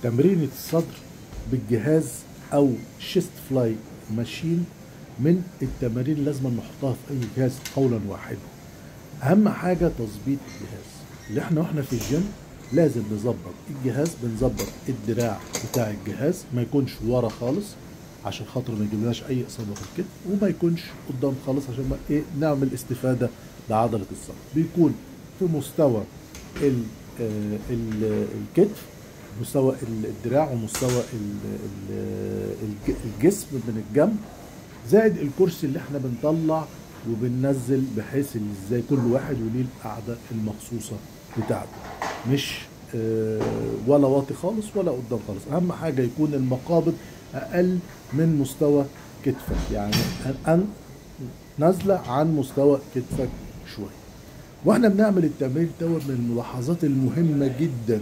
تمرينة الصدر بالجهاز او chest fly machine من التمارين لازم نحطها في اي جهاز قولا واحدا. اهم حاجة تظبيط الجهاز، اللي احنا واحنا في الجيم لازم نظبط الجهاز، بنظبط الدراع بتاع الجهاز ما يكونش ورا خالص عشان خاطر ما يجيبلناش اي اصابه في الكتف، وما يكونش قدام خالص عشان ما ايه نعمل استفاده لعضله الصدر. بيكون في مستوى ال ال الكتف، مستوى الدراع، ومستوى الجسم من الجنب، زائد الكرسي اللي احنا بنطلع وبننزل، بحيث ازاي كل واحد وليه القعدة المخصوصة بتاعته، مش ولا واطي خالص ولا قدام خالص. اهم حاجة يكون المقابض اقل من مستوى كتفك، يعني نازله عن مستوى كتفك شوية. واحنا بنعمل التمرين دوت، من الملاحظات المهمة جدا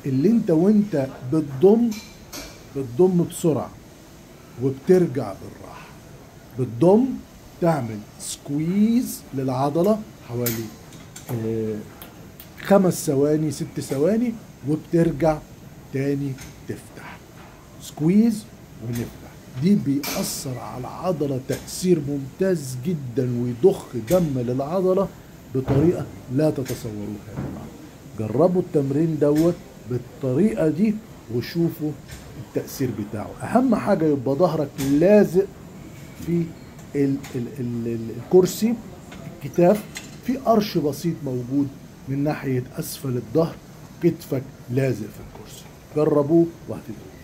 اللي انت وانت بتضم بسرعة وبترجع بالراحة، بتضم تعمل squeeze للعضله حوالي 5 ثواني 6 ثواني، وبترجع تاني تفتح squeeze ونفتح. دي بيأثر على العضلة تأثير ممتاز جدا، ويضخ دم للعضلة بطريقة لا تتصوروها يا جماعة. جربوا التمرين دوت بالطريقة دي وشوفوا التأثير بتاعه. أهم حاجة يبقى ظهرك لازق في ال ال ال الكرسي، الكتاف في قرش بسيط موجود من ناحية أسفل الظهر، كتفك لازق في الكرسي. جربوه وهتدعوا.